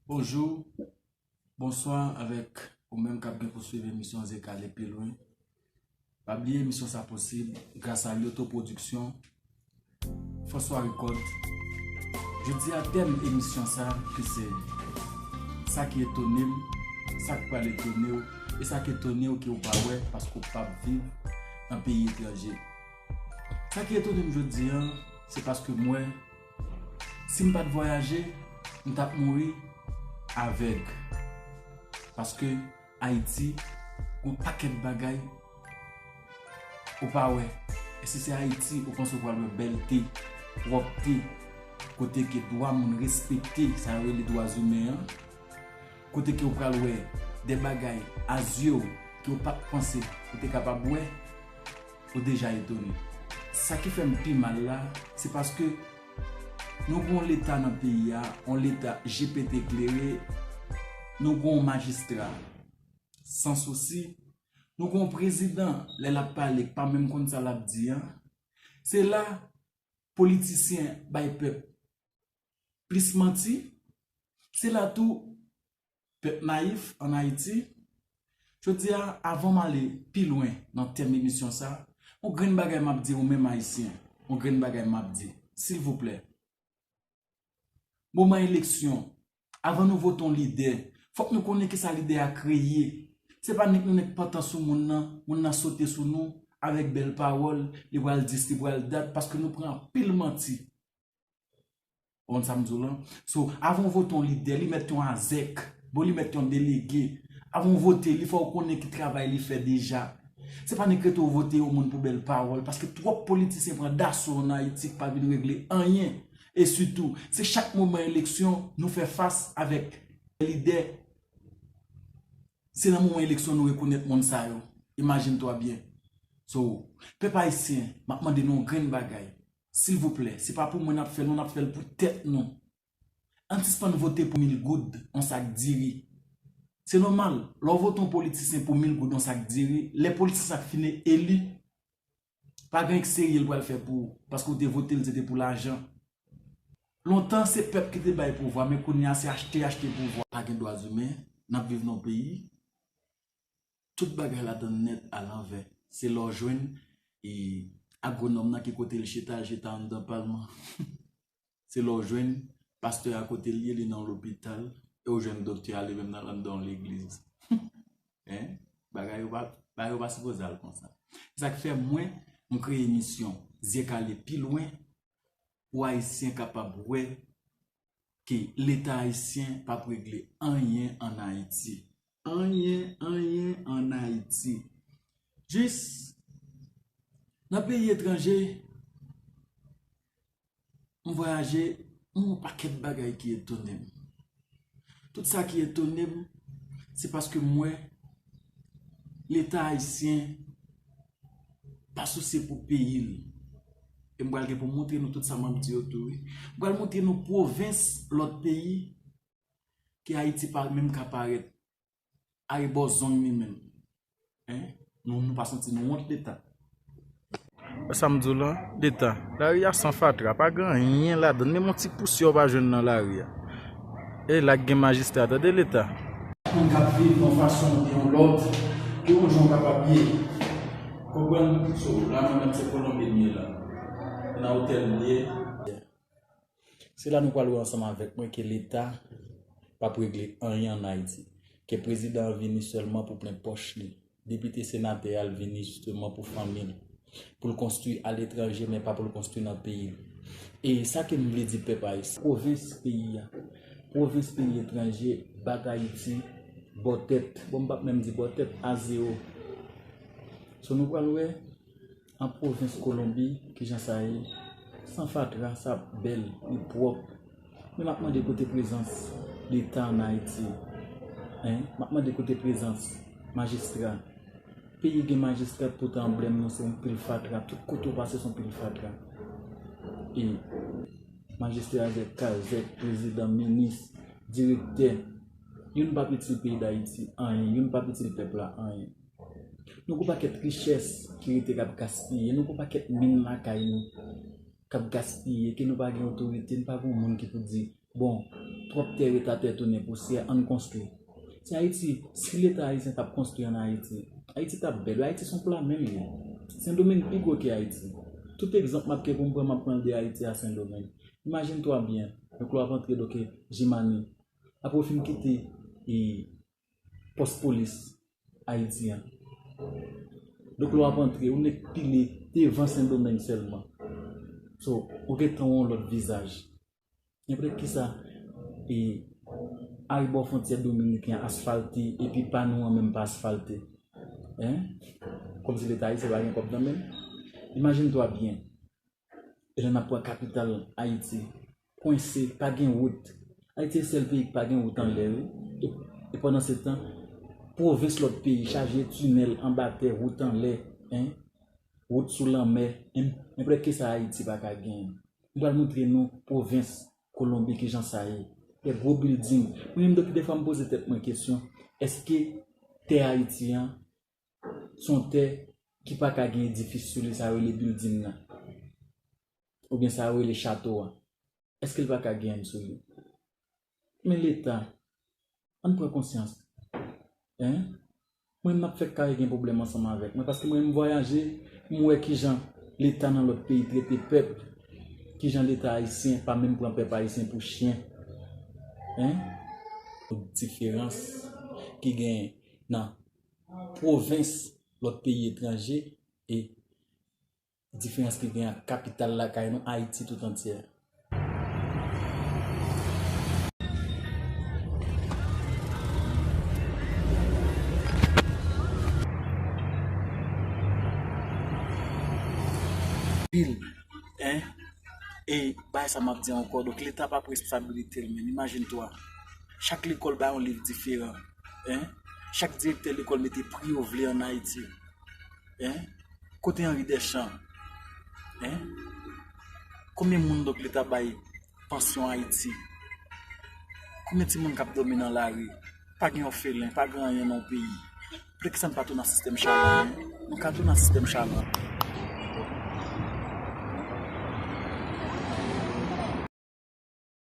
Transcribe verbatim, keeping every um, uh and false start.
Bonjou, bonswa avèk ou menm k ap gen pou swiv emisyon Zye Kale Pi Lwen. Pa bliye emisyon sa posib gras a Lyoto Pwodiksyon, François Record. Jodi a tèm emisyon sa ki se sa ki etone m, sa k pral etone w, e sa k etone w ke w pa wè paske w p ap viv nan peyi etranje. Sa ki etone m jodi a, se paske m wè si m pa t vwayaje, m t ap mouri avèg. Paske Ayiti, gon pakèt bagay ou pa wè. E si se Ayiti, ou panse ou pral wè bèlte, pwòpte, kote ke dwa moun respekte, sa yo rele dwa imen an, kote ke ou pral wè de bagay a zye w ke ou pa t panse ou te kapab wè, ou deja etone. Sa ki fè m pi mal la, se paske nou gon leta nan peyi a, yon leta je pete klere, nou gon majistra san sousi, nou gon prezidan, lè l ap pale, k pa menm konn sa l ap di a. Se la politisyen bay pèp plis manti, se la tou pèp nayif ann Ayiti. Jodi a, avan m ale pi lwen nan tèm emisyon sa, yon grenn bagay m ap di ou menm Ayisyen, yon grenn bagay m ap di, silvouplè. Moman eleksyon, avan nou vote yon lidè, fòk nou konnen kisa lidè a kreye. Se pa nèk nou nèk pantan sou moun nan, moun nan sote sou nou avèk bèl pawòl, li pral dis, li pral dat, paske nou pran anpil manti. Ou konn sa m di w lan? So, avan w vote yon lidè, li mèt yon azèk, bon, li mèt yon delege. Avan w vote li, fò w konnen ki travay li fè deja. Se pa nèk rete w vote yon moun pou bèl pawòl, paske twòp politisyen pran daso ann Ayiti k pa vin regle anyen. E sitou, se chak moman eleksyon nou fè fas avèk lidè. Se nan moman eleksyon nou rekonèt moun sa yo. Imajine twa byen. So, pèp ayisyen, m ap mande nou yon grenn bagay. Silvouplè, se pa pou mwen n ap fè l, non, n ap fè l pou tèt nou. Ann sispann vote pou mil goud yon sak diri. Se nòmal, lè w vote yon politisyen pou mil goud yon sak diri, lè politisyen sa fin eli, pa gen anyen k serye l pral fè pou ou, paske w te vote l, se te pou lajan. Lontan, se pèp ki te bay pouvwa, men kounye a, se achte, achte pouvwa. Pa gen dwa imen, n ap viv nan yon peyi, tout bagay ladan l nèt alanvè. Se lè w jwenn, e, agwonòm nan ki kote l chita, l chita anndan palman. Se lè w jwenn pastè a kote l ye, li nan lopital, e w jwenn doktè a li menm nan anndan yon legliz. Hein? Bagay yo pa, bagay yo pa sipoze al konsa. Se sa k fè mwen, m kreye emisyon Zye Kale Pi Lwen, pou Ayisyen kapab wè ke Leta ayisyen p ap regle anyen ann Ayiti. Anyen, anyen ann Ayiti. Jis nan peyi etranje, m vwayaje, m wè yon pakèt bagay ki etone m. Tout sa ki etone m, se paske m wè Leta ayisyen pa sousye pou peyi l. E m pral gen pou montre nou tout sa m ap di yo tou, wi. M pral montre nou pwovens lòt peyi ke Ayiti pa menm ka parèt. Arebò zong li menm. Hein? Nou, nou pa santi nou wont Leta? Sa m di w lan, Leta. Lari a san fatra, pa gen anyen ladan l, menm yon ti pousyè w pa jwenn nan lari a. E la k gen majistra, tande Leta. Moun k ap viv yon fason oubyen yon lòt, gen yon jan w kapab ye. Konprann? So, la mwen menm se Kolonbi m ye la. Nan otèl m ye. Se la nou pral wè ansanm avèk mwen ke Leta p ap regle anyen ann Ayiti. Ke prezidan an vini sèlman pou plen pòch li. Depite, senatè a, l vini jisteman pou fanmi l. Pou l konstwi aletranje, men pa pou l konstwi nan peyi l. E sa ke m vle di pèp ayisyen, pwovens peyi a, pwovens peyi etranje, bat Ayiti, bò tèt. Bon, m p ap menm di bò tèt, a zewo. So, nou pral wè an pwovens Kolonbi, kijan sa ye? San fatra, sa bèl, li pwòp. Men m ap mande kote prezans Leta ann Ayiti? Hein? M ap mande kote prezans majistra? Peyi gen majistra, poutan anblèm nou se yon pil fatra. Tout kote w pase se yon pil fatra. E majistra, zèk kazèk, prezidan, minis, direktè, youn p ap itil peyi Dayiti anyen, youn p ap itil pèp la anyen. Nou gon pakèt richès ki rete k ap gaspiye. Nou gon pakèt min lakay nou k ap gaspiye, ke nou pa gen otorite, nou pa gen moun ki pou di, bon, Twòp tè ret atè tounen pousyè, ann konstwi. Si Ayiti, si Leta ayisyen t ap konstwi ann Ayiti, Ayiti t ap bèl wi. Ayiti se yon pla menm li ye. Sendomeng pi gwo ke Ayiti. Tout egzanp m ap ke pou m pran, m ap pran l de Ayiti a Sendomeng. Imajine twa byen, donk lè w ap antre, donk, Jimani, apre w fin kite e, pòs polis Ayiti an. Donk, lè w ap antre, ou nèk pile devan Sendomeng sèlman. So, ou gentan wè yon lòt vizaj. Enprè kisa, e, arebò fwontyè dominiken an asfalte, epi pa nou an menm pa asfalte? Hein? Kòmsi Leta ayisyen pa gen kòb nan men l? Imajine twa byen. E lè n ap pran kapital Ayiti, kwense, pa gen wout. Ayiti se sèl peyi ki pa gen wout anlè, wi. E, e pandan se tan, pwovens lòt peyi chaje tinèl anba tè, wout anlè, en, wout sou lanmè. En, enprè kisa Ayiti pa ka genyen? M pral montre nou pwovens Kolonbi kijan sa ye. Tè gwo bilding. Mwen menm, donk, defwa m poze tèt mwen kesyon, èske tè Ayiti an se yon tè ki pa ka gen edifis sou li, sa yo rele bilding nan? Oubyen sa yo rele chato a? Èske l pa ka gen youn sou li? Men Leta, ann pran konsyans. Hein? Mwen menm m ap fèk kare gen pwoblèm ansanm avèk mwen, paske mwen menm m vwayaje, m wè kijan Leta nan lòt peyi trete pèp, kijan Leta ayisyen pa menm pran pèp ayisyen pou chen. Hein? Diferans ki gen nan pwovens lòt peyi etranje e diferans ki gen ak kapital lakay nou, Ayiti tout antyè. Pil, en, e bagay sa m ap di ankò, donk, Leta p ap responsabilite l, men imajine twa, chak lekòl bay yon liv diferan, en, chak direktè lekòl mete pri yo vle ann Ayiti. Hein? Kote Henri Deschamps? Hein? Konbyen moun donk Leta bay pansyon Ayiti? Konbyen timoun k ap dòmi nan lari? Pa gen òfelen, pa gen anyen nan yon peyi. Poutèt kisa n pa tou nan sistèm chalan, hein? Nou ka tou nan sistèm chalan.